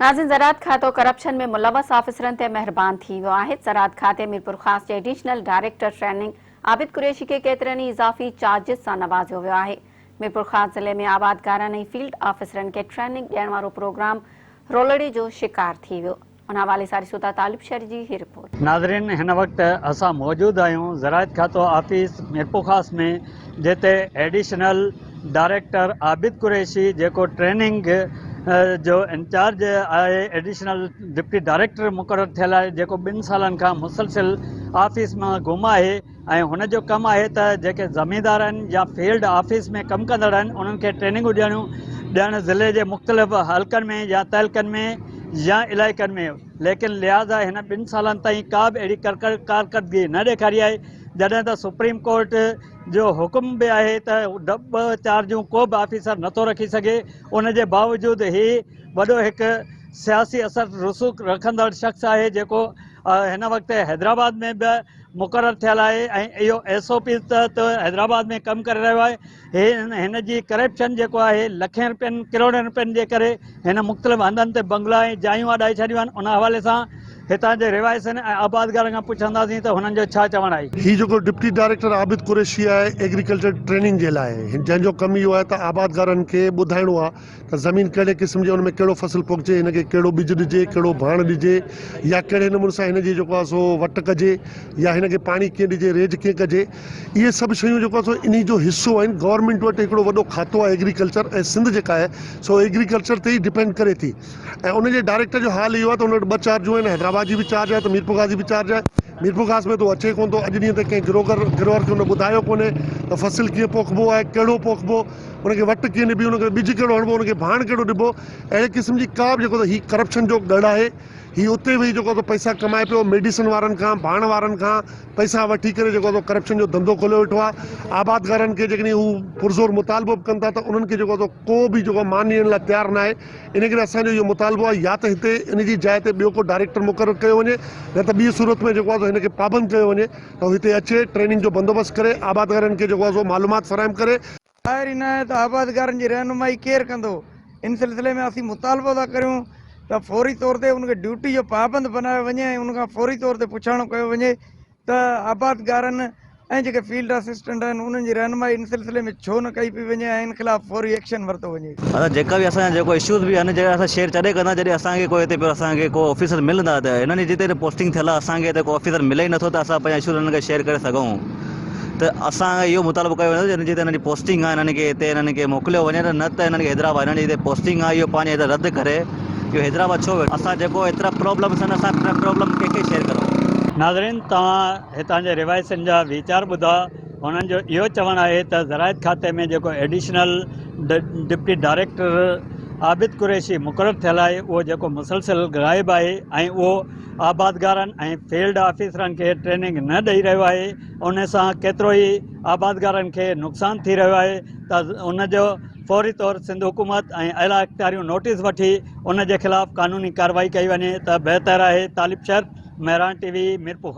ناظرين زراعت کاتو ڪرپشن ۾ ملوث آفيسرن تي مهربان ٿي ويو آهي، زراعت کاتي ميرپورخاص جي additional director training Abid Qureshi کي ڪيترن ئي اضافي چارجز سان نوازيو ويو آهي، ميرپورخاص ضلعي ۾ آبادگارن ۽ فيلڊ آفيسرن کي ٽريننگ ڏيڻ وارو پروگرام رولڙي جو شڪار ٿي ويو، ان حوالي سان ڏسو ٿا طالب شر جي هي رپورٽ. ناظرين هن وقت اسان موجود آهيون زراعت کاتو آفيس ميرپورخاص ۾ جتي ايڊيشنل ڊائريڪٽر عابد قريشي جيڪو ٽريننگ جو انچارج آهي ايڊيشنل ڊپٽي ڊائريڪٽر مقرر ٿيل آهي جيڪو ٻن سالن کان مسلسل آفيس مان گم آهي ۽ هن جو ڪم آهي ته جيڪي زميندار آهن يا فيلڊ آفيس ۾ ڪم ڪندڙ آهن انهن کي ٽريننگون ڏيڻيون ڏيڻ ضلعي جي مختلف حلقن ۾ يا تعلقن ۾ يا علائقن ۾ ليڪن لهٰذا هن ٻن سالن تائين ڪا به اهڙي ڪارڪردگي نه ڏيکاري آهي جڏهن ته سپريم ڪورٽ جو حڪم به آهي ته ٻه چارجون ڪو به آفيسر نٿو رکي سگهي ان جي باوجود هي وڏو هڪ سياسي اثر رسوخ رکندڙ شخص آهي جيڪو هن وقت حيدرآباد ۾ به مقرر ٿيل آهي ۽ اهو ايس او پيز تحت حيدرآباد ۾ ڪم ڪري رهيو آهي هن جي ڪرپشن جيڪو آهي لکين روپين ڪروڙين روپين جي ڪري هن مختلف هنڌن تي بنگلا ۽ جايون اڏائي ڇڏيون آهن ان حوالي سان هتان جي رهواسين ۽ آبادگارن کان پڇنداسين ته هنن جو ڇا چوڻ آهي. هي جيڪو ڊپٽي ڊائريڪٽر عابد قريشي آهي ايگريڪلچر ٽريننگ جي لاء جنهن جو ڪم اهو آهي ته آبادگارن کي ٻڌائڻو آهي ته زمين ڪهڙي قسم جي ان ۾ ڪهڙو فصل پوکجي، هن کي ڪهڙو ٻج ڏجي، ڪهڙو ڀاڻ ڏجي يا ڪهڙي نموني سان هن جي جيڪو آهي سو وٽ ڪجي يا هن کي پاڻي ڪيئن ڏجي، ريج ڪيئن ڪجي، اهي سڀ شيون جيڪو آهي سو انهي جو حصو آهن. گورنمينٽ وٽ هڪڙو وڏو کاتو آهي ايگريڪلچر ۽ سنڌ جيڪا آهي سو ايگريڪلچر تي ئي ڊپينڊ ڪري ٿي ۽ ان جي ڊائريڪٽر جو حال اهو آهي ته ان وٽ ٻه چارجون آهن، حيدرآباد جي به چارج آهي ته ميرپورخاص جي به چارج آهي. ميرپورخاص ۾ ته هو اچي ڪونه ٿو، اڄ ڏينهن تائين ڪنهن گروگر گروئر کي هن ٻڌايو ڪونهي ته فصل ڪيئن پوکبو آهي، ڪهڙو پوکبو. ان کي وٽ ڪيئن ڏبي، ان کي ٻج ڪهڙو هڻبو، ان کي ڀاڻ ڪهڙو ڏبو، اهڙي قسم جي ڪا به جيڪو هي ڪرپشن جو ڳڙهه آهي، هي اتي ويهي جيڪو سو پئسا ڪمائي پيو، ميڊيسن وارن کان، ڀاڻ وارن کان پئسا وٺي ڪري جيڪو سو ڪرپشن جو ڌنڌو کوليو ويٺو آهي، آبادگارن کي جيڪڏهن هو پرزور مطالبو به ڪن ٿا ته انهن کي جيڪو سو ڪو به جيڪو مان ڏيڻ لاء تيار ناهي، ان ڪري اسان جو اهو مطالبو آهي يا ته هتي ان جي جاء تي ٻيو ڪو ڊائريڪٽر مقرر ڪيو وڃي نه ته ٻي صورت ۾ جيڪو آهي سو هن کي پابند ڪيو وڃي ته هو هتي اچي ٽريننگ جو بندوبست ڪري آبادگارن کي جيڪو آهي سو معلومات فراهم ڪري. ظاهر ئي ناهي ته آبادگارن جي رهنمائي ڪير ڪندو، ان سلسلي ۾ اسين مطالبو ٿا ڪريون ته فوري طور تي ان کي ڊيوٽي جو پابند بنايو وڃي ۽ ان کان فوري طور تي پڇاڻو ڪيو وڃي ته آبادگارن ۽ جيڪي فيلڊ اسسٽنٽ آهن انهن جي رهنمائي ان سلسلي ۾ ڇو نه ڪئي پئي وڃي ۽ ان خلاف فوري ايڪشن ورتو وڃي. اسان جيڪا به اسان جا جيڪو اشوز به آهن جيڪا اسان شيئر تڏهن ڪندا جڏهن اسان کي ڪو هتي پيو اسان کي ڪو آفيسر ملندا ته هنن جي جتي پوسٽنگ ٿيل آهي اسان کي هتي ڪو آفيسر ملي ئي نٿو ته اسان پنهنجا اشوز هنن کي شيئر ڪري سگهون. ته اسان کي اهو مطالبو ڪيو وڃي ٿو ته جتي هنن جي پوسٽنگ آهي هنن کي هتي هنن کي موڪليو وڃي نه ته هنن کي حيدرآباد هنن جي جتي پوسٽنگ آهي اهو پنهنجي هتي رد ڪري اهو حيدرآباد ڇو ويٺو اسان جيڪو ايترا پرابلمس آهن اسان پرابلم ڪنهن کي شيئر ڪرون. ناظرين توهان هتان جي رهواسين جا ويچار ٻڌا هنن جو اهو چوڻ آهي ته زراعت کاتي ۾ جيڪو additional deputy director Abid Qureshi مقرر ٿيل آهي اهو جيڪو مسلسل غائب آهي ۽ اهو آبادگارن ۽ فيلڊ آفيسرن کي ٽريننگ نه ڏئي رهيو آهي ان سان ڪيترو ئي آبادگارن کي نقصان ٿي رهيو آهي ته ان جو فوري طور سنڌ حڪومت ۽ اعليٰ اختياريون نوٽيس وٺي ان جي خلاف قانوني ڪارروائي ڪئي وڃي ته بهتر آهي طالب شر، مهراڻ ٽي وي، ميرپور.